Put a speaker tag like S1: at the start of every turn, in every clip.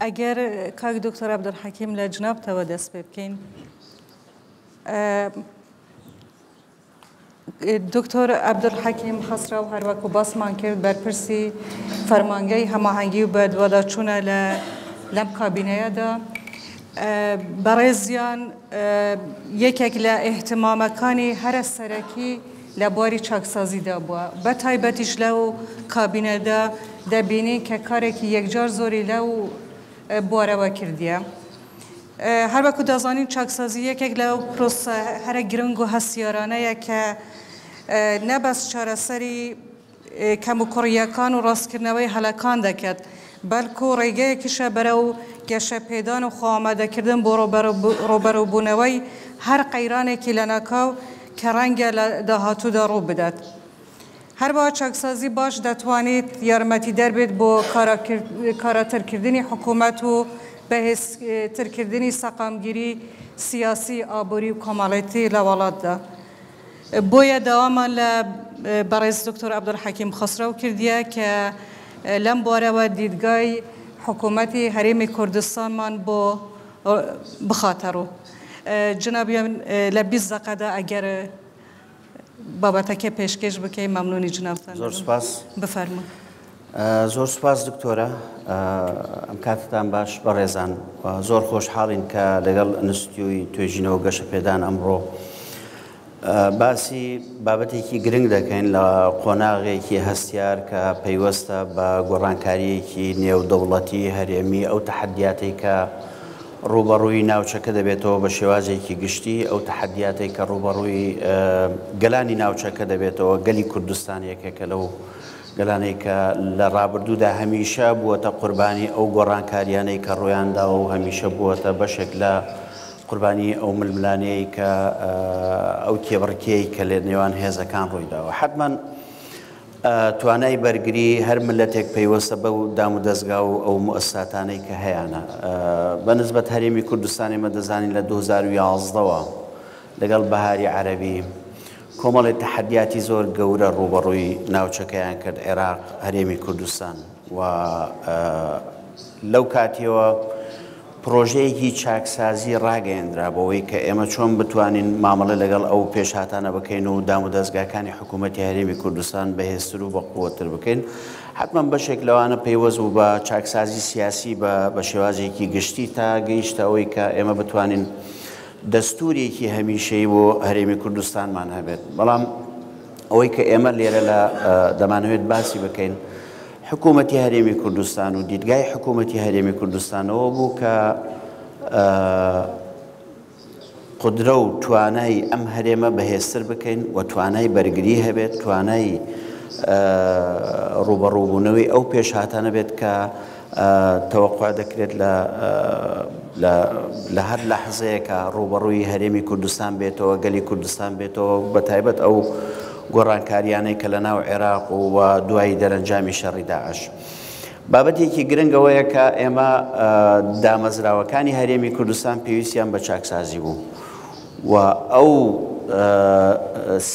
S1: ئەگەر کاک دکتۆر عەبدولحەکیم لە جنابتەوە دەست پێ بکەین. دکتۆر عەبدولحەکیم خەسرەو هەروەکو باسمان کرد بەرپرسی فەرمانگەی هەماهەنگی و بەدواداچوونە لە لەم کابینەیەدا. بەڕێزیان یەکێک لە ئیهتمامەکانی هەرە سەرەکی لە بواری چاکسازیدا بووە، بە تایبەتیش لەو کابینەدا دەبینین کە کارێکی یەکجار زۆری لەو بوارەوە کردیە. هەروەکو دەزانین چاکسازی یەکێک لەو پرۆسە هەرە گرنگ و هەستیارانەیە کە نە بەس چارەسەری کەموکوڕییەکان و ڕاستکردنەوەی هەڵەکان دەکات، بەڵکو ڕێگەیەکیشە بەرەو گەشەپێدان و خۆئامادەکردن بۆ ڕووبەڕووبوونەوەی هەر قەیرانێکی لەناکاو کە ڕەنگە لە داهاتوودا ڕووبدات. هەروەها چاکسازی باش دەتوانێت یارمەتیدەر بێت بۆ کاراترکردنی حکومەت و بەهێزترکردنی سەقامگیری سیاسی، ئابووری و کۆمەڵێتی لە وڵاتدا. بۆیە داوامان لە بەڕێز دکتۆر عەبدولحەکیم خەسرەو کردیە کە لەم بوارەوە دیدگای حکوومەتی هەرێمی کوردستانمان بۆ بخاتە ڕوو. جنابیان لە 20 دەقەدا ئەگەر بابەتەکە پێشکێش بکەی مەمنونی جنابتان
S2: زۆر سپاس.
S1: بفەرموون.
S2: زۆر سپاس دکتۆرە ئەم کاتتان باش بەڕێزان زۆر خۆشحاڵین کە لەگەڵ ئەنستیتیوی توێژینەوە گەشەپێدان ئەمڕۆ باسی بابەتێکی گرنگ دەکەین لە قۆناغێکی هەستیار کە پەیوەستە بە گۆڕانکارییەکی نێودەوڵەتی هەرێمی ئەو تەحەدیاتەی کە ڕووبەڕووی ناوچەکە دەبێتەوە بە شێوازێکی گشتی ئەو تەحەدیاتەی کە ڕووبەڕووی گەلانی ناوچەکە دەبێتەوە گەلی کوردستان یەکێکە لەو گەلانەی کە لە ڕابردوودا هەمیشە بووەتە قوربانی ئەو گۆڕانکارییانەی کە ڕوویانداوە و هەمیشە بووەتە بەشێک لە قوربانی ئەو ململانێی کە ئەو کێبڕکێی کە لە نێوان هێزەکان ڕوویداوە. حەتمەن توانای بەرگری هەر ملەتێک پەیوەستە بەو دامودەزگا و ئەو موئەسساتانەی کە هەیانە. بە نسبەت هەرێمی کوردستان ئێمە دەزانین لە 2011 وە لەگەڵ بەهاری عەرەبی کۆمەڵێ تەحەدیاتی زۆر گەورە ڕووبەڕووی ناوچەکەیان کرد، عێراق، هەرێمی کوردستان و لەو کاتیەوە پڕۆژەیەکی چاکسازی ڕاگەیەندرا بەوەی کە ئێمە چۆن بتوانین مامەڵە لەگەڵ ئەو پێشهاتانە بکەین و دامودەزگاکانی حکوومەتی هەرێمی کوردستان بەهێزتر و بەقوەتر بکەین. حەتمەن بەشێک لەوانە پەیوەست بوو بە چاکسازی سیاسی بە شێوازێکی گشتی تا گەیشتە ئەوەی کە ئێمە بتوانین دەستوورێکی هەمیشەیی بۆ هەرێمی کوردستانمان هەبێت. بەڵام ئەوەی کە ئێمە لێرە لە دەمانەوێت باسی بکەین حکوومەتی هەرێمی کوردستان و دیدگای حکوومەتی هەرێمی کوردستانەوە بوو کە قودرە و توانای ئەم هەرێمە بەهێزتر بکەین و توانای بەرگری هەبێت، توانای ڕووبەڕووبوونەوەی ئەو پێشهاتانە بێت کە تەوەقوع دەکرێت لە لە هەر لەحزەیەکە ڕووبەڕووی هەرێمی کوردستان بێتەوە، گەلی کوردستان بێتەوە، بەتایبەت ئەو گۆڕانکاریانەی کە لە ناو عێراق و دوای دەرەنجامی شەڕی داعش. بابەتێکی گرنگ ئەوەیە کە ئێمە دامەزراوەکانی هەرێمی کوردستان پێویستیان بە چاکسازی بوو و ئەو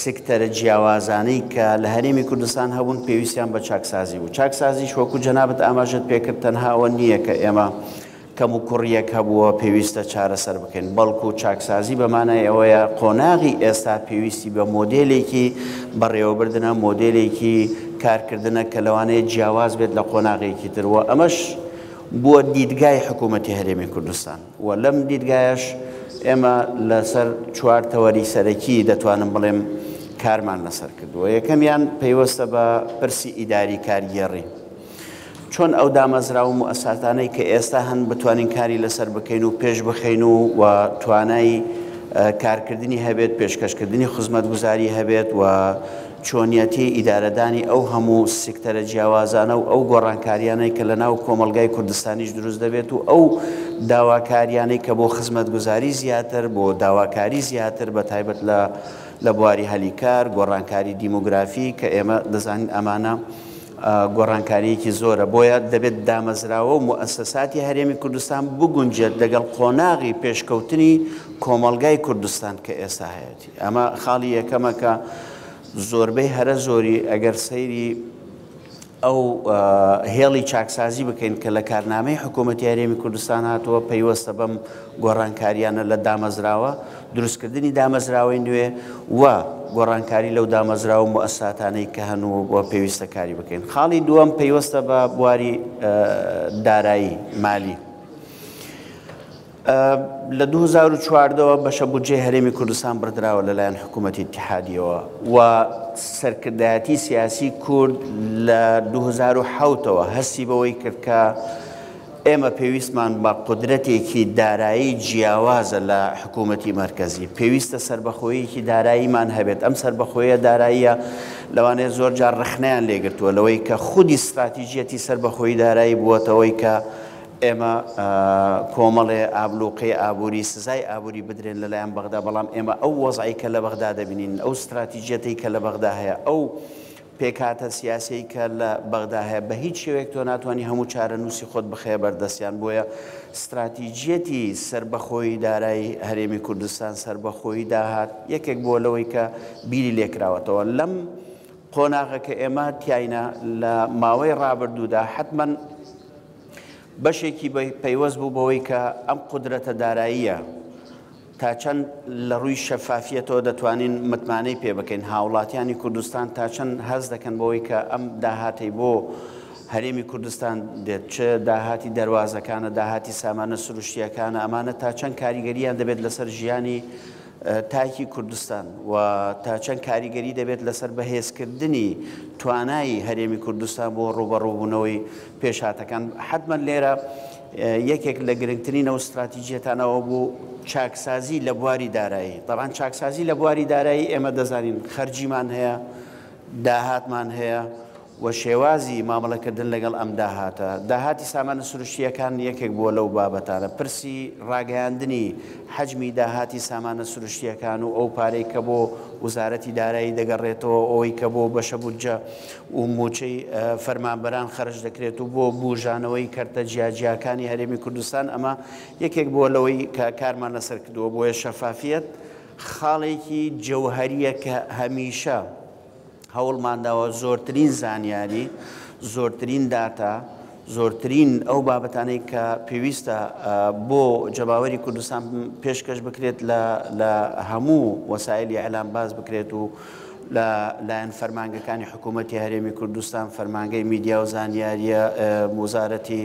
S2: سکتەرە جیاوازانەی کە لە هەرێمی کوردستان هەبوون پێویستیان بە چاکسازی بوو. چاکسازیش وەکو جەنابت ئاماژەت پێکرد تەنها ئەوە نییە کە ئێمە کەموکوڕییەک هەبووە پێویستە چارەسەر بکەین، بەڵکو چاکسازی بە مانای ئەوەیە قۆناغی ئێستا پێویستی بە مۆدێلێکی بەڕێوەبردنە، مۆدێلێکی کارکردنە کە لەوانەیە جیاواز بێت لە قۆناغێکی تر و ئەمەش بووە دیدگای حکوومەتی هەرێمی کوردستان و لەم دیدگایەش ئێمە لەسەر چوار تەوەری سەرەکی دەتوانم بڵێم کارمان لەسەر کردووە. یەکەمیان پەیوەستە بە پرسی ئیداری کارگێڕی. چۆن ئەو دامەزراو و موئەسساتانەی کە ئێستا هەن بتوانین کاری لەسەر بکەین و پێش بخەین و و توانای کارکردنی هەبێت، پێشکەشکردنی خزمەتگوزاری هەبێت و چۆنیەتی ئیدارەدانی ئەو هەموو سیکتەرە جیاوازانە و ئەو گۆڕانکاریانەی کە لە ناو کۆمەڵگای کوردستانیش دروست دەبێت و ئەو داواکاریانەی کە بۆ خزمەتگوزاری زیاتر، بۆ داواکاری زیاتر بە تایبەت لە لە بواری هەلی کار، گۆڕانکاری دیمۆگرافی کە ئێمە دەزانین ئەمانە گۆڕانکارییەکی زۆرە، بۆیە دەبێت دامەزراوە و موئەسەساتی هەرێمی کوردستان بگونجێت لەگەڵ قۆناغی پێشکەوتنی کۆمەڵگای کوردستان کە ئێستا هەیەتی. ئەمە خاڵی یەکەمە کە زۆربەی هەرە زۆری ئەگەر سەیری ئەو هێڵی چاکسازی بکەین کە لە کارنامەی حکوومەتی هەرێمی کوردستان هاتووە پەیوەستە بەم گۆڕانکاریانە لە دامەزراوە، دروستکردنی دامەزراوەی نوێ و گۆڕانکاری لەو دامەزراوە و موئەسساتانەی کە هەن و پێویستە کاری بکەین. خاڵی دووەم پەیوەستە بە بواری دارایی، مالی. لە 2014 ەوە بەشە بودجەی هەرێمی کوردستان بڕدراوە لەلایەن حکوومەتی ئیتیحادیەوە و سەرکردایەتی سیاسی کورد لە 2007 ەوە هەستی بەوەی کرد کە ئێمە پێویستمان بە قودرەتێکی دارایی جیاوازە لە حکوومەتی مەرکەزی، پێویستە سەربەخۆییەکی داراییمان هەبێت، ئەم سەربەخۆیە داراییە لەوانەیە زۆر جار ڕەخنەیان لێگرتووە لەوەی کە خودی ستراتیجیەتی سەربەخۆیی دارایی بووەتەوەی کە ئێمە کۆمەڵێ ئابلوقەی ئابووری، سزای ئابووری بدرێن لەلایەن بەغدا، بەڵام ئێمە ئەو وەزعەی کە لە بەغدا دەبینین، ئەو ستراتیجیەتەی کە لە بەغدا هەیە، ئەو پێکهاتە سیاسیەی کە لە بەغدا هەیە، بە هیچ شێوەیەک تۆ ناتوانی هەموو چارەنووسی خۆت بخەیە بەردەستیان، بۆیە ستراتیجیەتی سەربەخۆیی دارایی هەرێمی کوردستان، سەربەخۆیی داهات یەکێک بووە لەوەی کە بیری لێکراوەتەوە لەم قۆناغە کە ئێمە تیاینا لە ماوەی ڕابردوودا. حەتمەن بەشێکی پەیوەست بوو بەوەی کە ئەم قودرەتە داراییە تا چەند لە ڕووی شەفافیەتەوە دەتوانین متمانەی پێ بکەین، هاوڵاتیانی کوردستان تا چەند هەست دەکەن بەوەی کە ئەم داهاتەی بۆ هەرێمی کوردستان دێت، چ داهاتی دەروازەکانە، داهاتی سامانە سروشتییەکانە، ئەمانە تا چەند کاریگەرییان دەبێت لەسەر ژیانی تاکی کوردستان و تا چەند کاریگەری دەبێت لەسەر بەهێزکردنی توانای هەرێمی کوردستان بۆ ڕووبەڕووبوونەوەی پێشهاتەکان. حەتمەن لێرە یەکێک لە گرنگترین ئەو ستراتیجیەتان ئەوە بوو چاکسازی لە بواری دارایی. تەبعەن چاکسازی لە بواری دارایی ئێمە دەزانین خەرجیمان هەیە، داهاتمان هەیە و شێوازی مامەڵەکردن لەگەڵ ئەم داهاتە. داهاتی سامانە سروشتییەکان یەکێک بووە لەو بابەتانە. پرسی ڕاگەیاندنی حەجمی داهاتی سامانە سروشتییەکان و ئەو پارەی کە بۆ وزارەتی دارایی دەگەڕێتەوە، ئەوەی کە بۆ بەشە بودجە و مووچەی فەرمانبەران خەرج دەکرێت و بۆ بوژانەوەی کەرتە جیاجیاکانی هەرێمی کوردستان، ئەمە یەکێک بووە لەوەی کە کارمان لەسەر کردووە. بۆیە شەفافیەت خاڵێکی جەوهەرییە کە هەمیشە هەوڵمانداوە زۆرترین زانیاری، زۆرترین داتا، زۆرترین ئەو بابەتانەی کە پێویستە بۆ جەماوەری کوردستان پێشکەش بکرێت لە هەموو وەسایلی ئیعلام باس بکرێت و لە لایەن فەرمانگەکانی حکوومەتی هەرێمی کوردستان، فەرمانگەی میدیا و زانیارییە، وزارەتی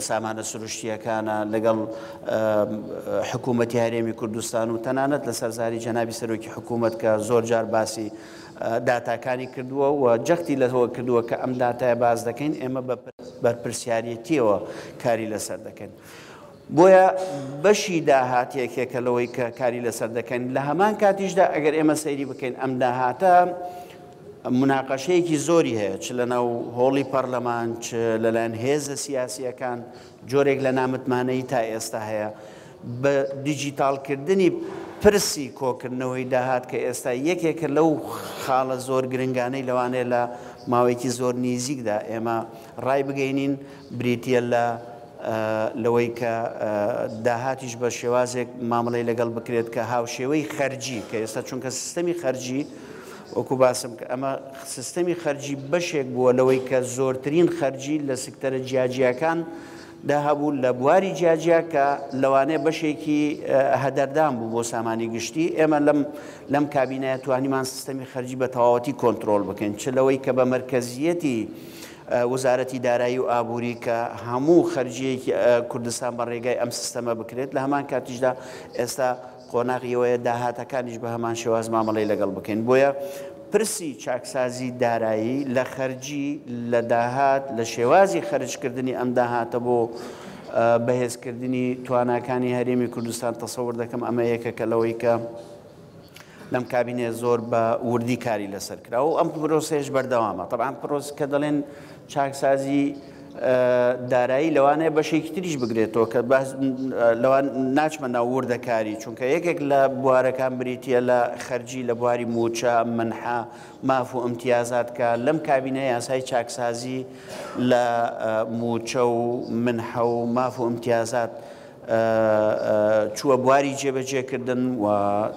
S2: سامانە سروشتییەکانە لەگەڵ حکوومەتی هەرێمی کوردستان و تەنانەت لەسەر زاری جەنابی سەرۆکی حکوومەت کە زۆر جار باسی داتاکانی کردووە و جەختی لەوە کردووە کە ئەم داتایە باس دەکەین ئێمە بە بەرپرسیارێتیەوە کاری لەسەر دەکەین. بۆیە بەشی داهات یەکێکە لەوەی کە کاری لەسەر دەکەین. لە هەمان کاتیشدا ئەگەر ئێمە سەیری بکەین ئەم داهاتە موناقەشەیەکی زۆری هەیە چ لەناو هۆڵی پەرلەمان چ لەلایەن هێزە سیاسییەکان جۆرێک لە نامتمانەیی تا ئێستا هەیە بە دیجیتاڵکردنی پرسی کۆکردنەوەی داهات کە ئێستا یەکێکە لەو خاڵە زۆر گرنگانەی لەوانەیە لە ماوەیەکی زۆر نیزیکدا ئێمە ڕایبگەینین بریتییە لە لەوەی کە داهاتیش بە شێوازێک مامەڵەی لەگەڵ بکرێت کە هاوشێوەی خەرجی کە ئێستا چونکە سیستەمی خەرجی وەکو باسم کە ئەمە سیستەمی خەرجی بەشێک بووە لەوەی کە زۆرترین خەرجی لە سکتەرە جیاجیاکان دا هەبوو لە بواری جیاجیا کە لەوانەیە بەشێکی هەدەردان بوو بۆ سامانی گشتی. ئێمە لەم لەم کابینەیە توانیمان سیستەمی خەرجی بە تەواوەتی کۆنترۆڵ بکەین چ لەوەی کە بە مەرکەزیەتی وەزارەتی دارایی و ئابووری کە هەموو خەرجییەکی کوردستان بە ڕێگای ئەم سیستەمە بکرێت، لە هەمان کاتیشدا ئێستا قۆناغی ئەوەیە داهاتەکانیش بە هەمان شێواز مامەڵەی لەگەڵ بکەین. بۆیە پرسی چاکسازی دارایی لە خەرجی، لە داهات، لە شێوازی خەرجکردنی ئەم داهاتە بۆ بەهێزکردنی تواناکانی هەرێمی کوردستان تەسەور دەکەم ئەمە یەکێکە لەوەی کە لەم کابینەیە زۆر بە وردی کاری لەسەر کرا و ئەم پرۆسەیەش بەردەوامە. تەبعەن پرۆس کە دەڵێن چاکسازی دارایی لەوانەیە بەشێکی تریش بگرێتەوە کە باس لەوان ناچمە ناو وردەکاری، چونکە یەکێک لە بوارەکان بریتییە لە خەرجی لە بواری مووچە، منحە، ماف و ئیمتیازات کە لەم کابینە یاسای چاکسازی لە مووچە و منحە و ماف و ئیمتیازات چووە بواری جێبەجێکردن و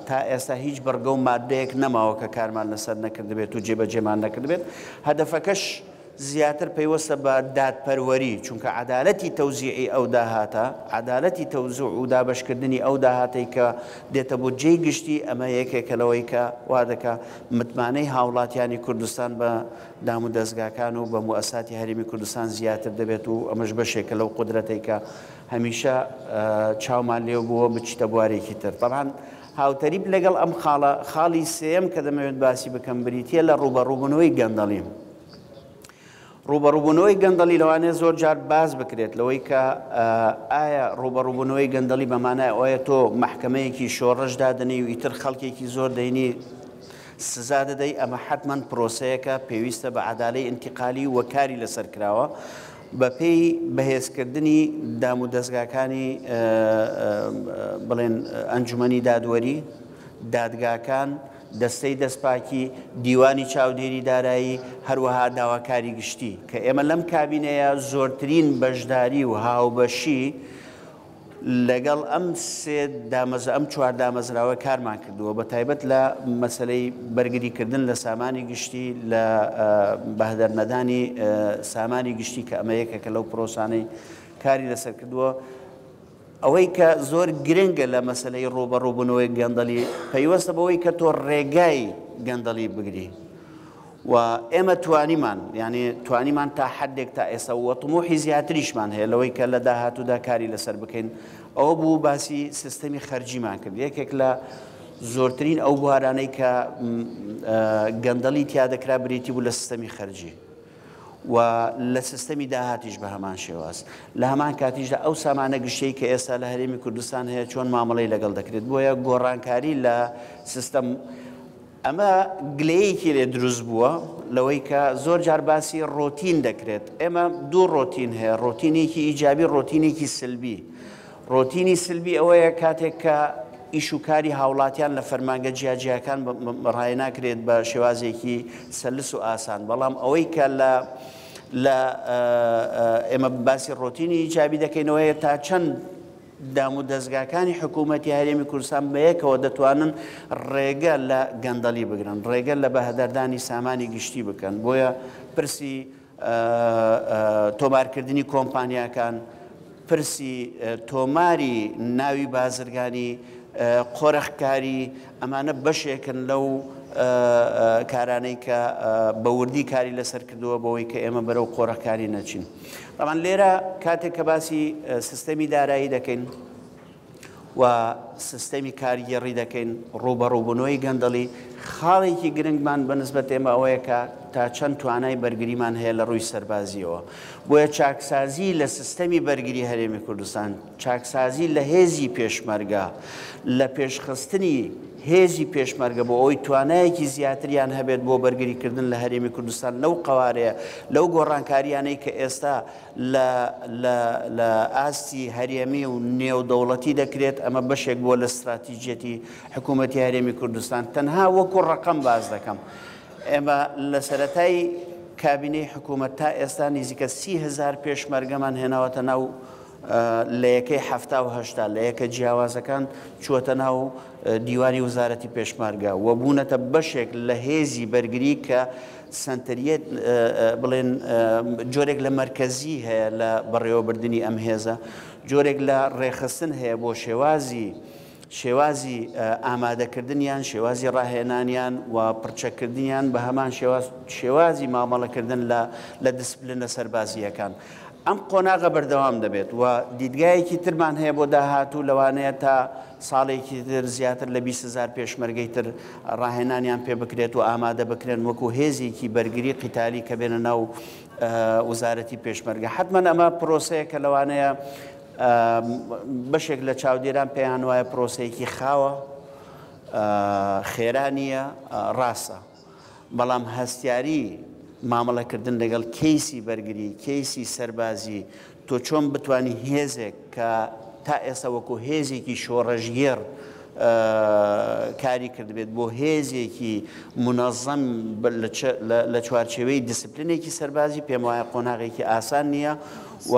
S2: تا ئێستا هیچ بڕگە و ماددەیەک نەماوە کە کارمان لەسەر نەکردبێت و جێبەجێمان نەکردبێت. هەدەفەکەش زیاتر پەیوەستە بە دادپەروەری، چونکە عەدالەتی تەوزیعی ئەو داهاتە، عەدالەتی تەوزوع و دابەشکردنی ئەو داهاتەی کە دێتە بودجەی گشتی، ئەمە یەکێکە لەوەی کە وا دەکا متمانەی هاوڵاتیانی کوردستان بە دامودەزگاکان و بە موئەساتی هەرێمی کوردستان زیاتر دەبێت و ئەمەش بەشێکە لەو قودرەتەی کە هەمیشە چاومان لێو بووە بچیتە بوارێکی تر. تەبعەن هاوتەریب لەگەڵ ئەم خاڵە، خاڵی سێیەم کە دەمەوێت باسی بکەم بریتییە لە ڕووبەڕووبوونەوەی گەندەڵی. ڕووبەڕووبوونەوەی گەندەڵی لەوانەیە زۆر جار باس بکرێت لەوەی کە ئایا ڕووبەڕووبوونەوەی گەندەڵی بە مانای ئەوەیە تۆ مەحکەمەیەکی شۆڕش دادەنێی و ئیتر خەڵکێکی زۆر دەینی سزا دەدەی، ئەمە حەتمەن پرۆسەیەکە پێویستە بە عەدالەی ئینتیقالی و کاری لەسەر کراوە بەپێی بەهێزکردنی دامودەزگاکانی بڵێن ئەنجومەنی دادوەری، دادگاکان، دەستەی دەستپاکی، دیوانی چاودێری دارایی، هەروەها داواکاری گشتی، کە ئێمە لەم کابینەیە زۆرترین بەشداری و هاوبەشی لەگەڵ ئەم سێ دامەز ئەم چوار دامەزراوە کارمان کردووە، بە تایبەت لە مەسەلەی بەرگریکردن لە سامانی گشتی، لە بەهدەرنەدانی سامانی گشتی کە ئەمە یەکێکە لەو پرۆسانەی کاری لەسەر کردووە. ئەوەی کە زۆر گرنگە لە مەسەلەی ڕووبەڕووبوونەوەی گەندەڵی پەیوەستە بەوەی کە تۆ ڕێگای گەندەڵی بگری و ئێمە توانیمان یعنی توانیمان تا حدێک تا ئێستا و طموحی زیاتریشمان هەیە لەوەی کە لە داهاتوودا کاری لەسەر بکەین ئەوە بوو باسی سیستەمی خەرجیمان کرد یەکێک لە زۆرترین ئەو بوارانەی کە گەندەڵی تیا دەکرا بریتی بوو لە سیستەمی خەرجی و لە سیستەمی داهاتیش بە هەمان شێواز. لە هەمان کاتیشدا ئەو سامانە گشتیەی کە ئێستا لە هەرێمی کوردستان هەیە چۆن مامەڵەی لەگەڵ دەکرێت. بۆیە گۆڕانکاری لە سیستەم ئەمە گلەیەکی لێ دروست بووە لەوەی کە زۆر جار باسی ڕۆتین دەکرێت. ئێمە دوو ڕۆتین هەیە، ڕۆتینێکی ئیجابی، ڕۆتینێکی سلبی. ڕۆتینی سلبی ئەوەیە کاتێک کە ئیش و کاری هاوڵاتیان لە فەرمانگە جیاجیاکان ڕایناکرێت بە شێوازێکی سەلس و ئاسان، بەڵام ئەوەی کە لە لە ئێمە باسی ڕۆتینی ئیجابی دەکەینەوەیە تا چەند دام و دەزگاکانی حکوومەتی هەرێمی کوردستان بەیەکەوە دەتوانن ڕێگە لە گەندەڵی بگرن، ڕێگە لە بەهەدەردانی سامانی گشتی بکەن. بۆیە پرسی تۆمارکردنی کۆمپانیاکان، پرسی تۆماری ناوی بازرگانی، قۆرخکاری، ئەمانە بەشێکن لەو کارانەی کە بە وردی کاری لەسەر کردووە بەوەی کە ئێمە بەرەو قۆرخکاری نەچین. تەبعەن لێرە کاتێک کە باسی سیستەمی دارایی دەکەین، و سیستەمی کارگێڕی دەکەین، ڕووبەڕووبوونەوەی گەندەڵی، خاڵێکی گرنگمان بە نسبەت ئێمە ئەوەیە کە تا چەند توانای بەرگریمان هەیە لە ڕووی سەربازییەوە. بۆیە چاکسازی لە سیستەمی بەرگری هەرێمی کوردستان، چاکسازی لە هێزی پێشمەرگە، لە پێشخستنی هێزی پێشمەرگە بۆ ئەوەی توانایەکی زیاتریان هەبێت بۆ بەرگریکردن لە هەرێمی کوردستان لەو قەوارەیە، لەو گۆڕانکارییانەی کە ئێستا لە لە لە ئاستی هەرێمی و نێودەوڵەتی دەکرێت، ئەمە بەشێک بووە لە ستراتیجیەتی حکوومەتی هەرێمی کوردستان. تەنها وەکوو ڕەقەم باس دەکەم، ئێمە لە سەرەتای کابینەی حکوومەت تا ئێستا نیزیکە 30 هەزار پێشمەرگەمان هێناوەتە ناو لە یەکەی 70 و 80 لە یەکە جیاوازەکان چووەتە ناو دیوانی وەزارەتی پێشمەرگە و بوونەتە بەشێک لە هێزی بەرگری کە سەنتەریەت بڵێن جۆرێک لە مەرکەزی هەیە لە بەڕێوەبردنی ئەم هێزە، جۆرێک لە ڕێکخستن هەیە بۆ شێوازی شێوازی ئامادەکردنیان، شێوازی ڕاهێنانیان و پڕچەککردنیان بە هەمان شێواز شێوازی مامەڵەکردن لە لە دیسپلینە سەربازییەکان. ئەم قۆناغە بەردەوام دەبێت و دیدگایەکی ترمان هەیە بۆ داهاتوو لەوانەیە تا ساڵێکی تر زیاتر لە 20 هەزار پێشمەرگەی تر ڕاهێنانیان پێ بکرێت و ئامادە بکرێن وەکو هێزێکی بەرگری قیتالی کە بێنە ناو وەزارەتی پێشمەرگە. حەتمەن ئەمە پرۆسەیە کە لەوانەیە بەشێک لە چاودێران پێیان وایە پرۆسەیەکی خاوە، خێرا نییە، ڕاستە. بەڵام هەستیاری مامەڵەکردن لەگەڵ کەیسی بەرگری، کەیسی سەربازی، تۆ چۆن بتوانی هێزێک کە تا ئێستا وەکو هێزێکی شۆڕشگێڕ کاری کردبێت بۆ هێزێکی مونەزەم لە چوارچێوەی دیسپلینێکی سەربازی، پێم وایە قۆناغێکی ئاسان نییە و.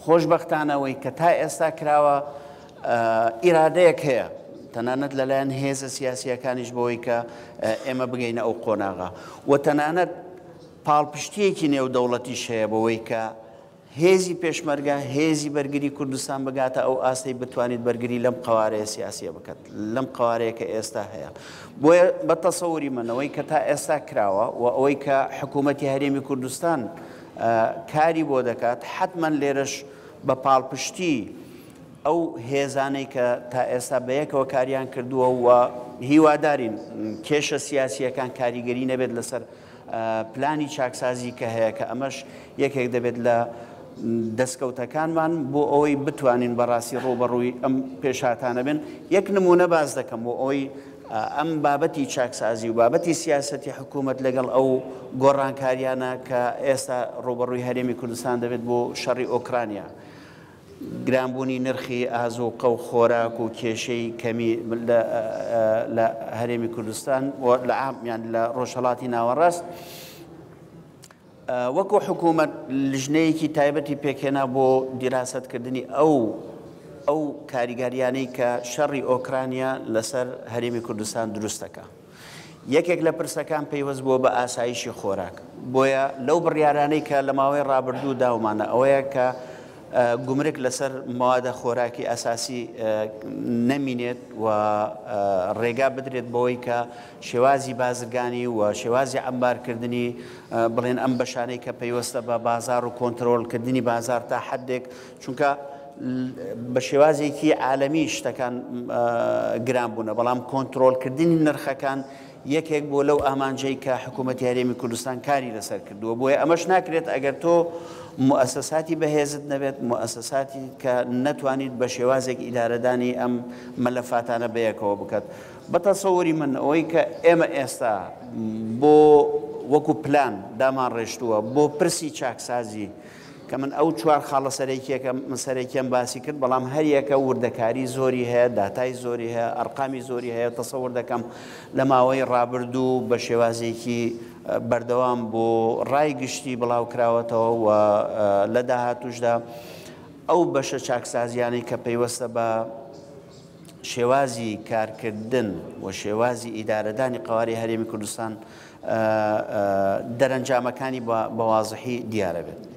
S2: خۆشبەختانە ئەوەی کە تا ئێستا کراوە ئیرادەیەک هەیە تەنانەت لەلایەن هێزە سیاسییەکانیش بەوەی کە ئێمە بگەینە ئەو قۆناغە و تەنانەت پاڵپشتییەکی نێودەوڵەتیش هەیە بەوەی کە هێزی پێشمەرگە، هێزی بەرگری کوردستان بگاتە ئەو ئاستەی بتوانیت بەرگری لەم قەوارەیە سیاسیە بکات، لەم قەوارەیە کە ئێستا هەیە. بۆیە بە تەسەوری من ئەوەی کە تا ئێستا کراوە و ئەوەی کە حکوومەتی هەرێمی کوردستان کاری بۆ دەکات، حەتمەن لێرەش بە پاڵپشتی ئەو هێزانەی کە تا ئێستا بەیەکەوە کاریان کردووە و هیوادارین کێشە سیاسییەکان کاریگەری نەبێت لەسەر پلانی چاکسازی کە هەیە کە ئەمەش یەکێک دەبێت لە دەستکەوتەکانمان بۆ ئەوەی بتوانین بەڕاستی ڕووبەڕووی ئەم پێشهاتانە بن. یەک نموونە باس دەکەم بۆ ئەوەی ئەم بابەتی چاکسازی و بابەتی سیاسەتی حکوومەت لەگەڵ ئەو گۆڕانکاریانە کە ئێستا ڕووبەڕووی هەرێمی کوردستان دەبێت بۆ شەڕی ئۆکرانیا. گرانبوونی نرخی ئازووقە و خۆراک و کێشەی کەمی لە هەرێمی کوردستان و لە عام یان لە ڕۆژهەڵاتی ناوەڕاست وەکو حکوومەت لژنەیەکی تایبەتی پێکهێنا بۆ دیراسەتکردنی ئەو ئەو کاریگەریانەی کە شەڕی ئۆکرانیا لەسەر هەرێمی کوردستان دروست دەکا. یەکێک لە پرسەکان پەیوەست بووە بە ئاسایشی خۆراک، بۆیە لەو بڕیارانەی کە لە ماوەی ڕابردوو داومانە ئەوەیە کە گومرک لەسەر مەوادە خۆراکی ئەساسی نەمینێت و ڕێگا بدرێت بەوەی کە شێوازی بازرگانی و شێوازی عەمبارکردنی بڵێن ئەم بەشانەی کە پەیوەستە بە بازار و کۆنترۆڵکردنی بازار تا حدێک چونکە بە شێوازێکی عالەمی شتەکان گران بوونە، بەڵام کۆنترۆڵکردنی نرخەکان یەکێک بووە لەو ئامانجەی کە حکوومەتی هەرێمی کوردستان کاری لەسەر کردووە، بۆیە ئەمەش ناکرێت ئەگەر تۆ موئەسەساتی بەهێزت نەبێت، موئەسەساتی کە نەتوانیت بە شێوازێک ئیدارەدانی ئەم مەلەفاتانە بەیەکەوە بکات. بە تەسەوری من ئەوەی کە ئێمە ئێستا بۆ وەکو پلان دامانڕێژتووە بۆ پرسی چاکسازی، کە من ئەو چوار خاڵە سەرەکیەکەم سەرەکیەم باسی کرد بەڵام هەریەکە وردەکاری زۆری هەیە داتای زۆری هەیە ئەرقامی زۆری هەیە تەسەور دەکەم لە ماوەی ڕابردوو بە شێوازێکی بەردەوام بۆ ڕای گشتی بڵاو کراوەتەوە و لە داهاتوشدا ئەو بەشە چاکسازیانەی کە پەیوەستە بە شێوازی کارکردن و شێوازی ئیدارەدانی قەوارەی هەرێمی کوردستان دەرەنجامەکانی بە وازحی دیارە بێت.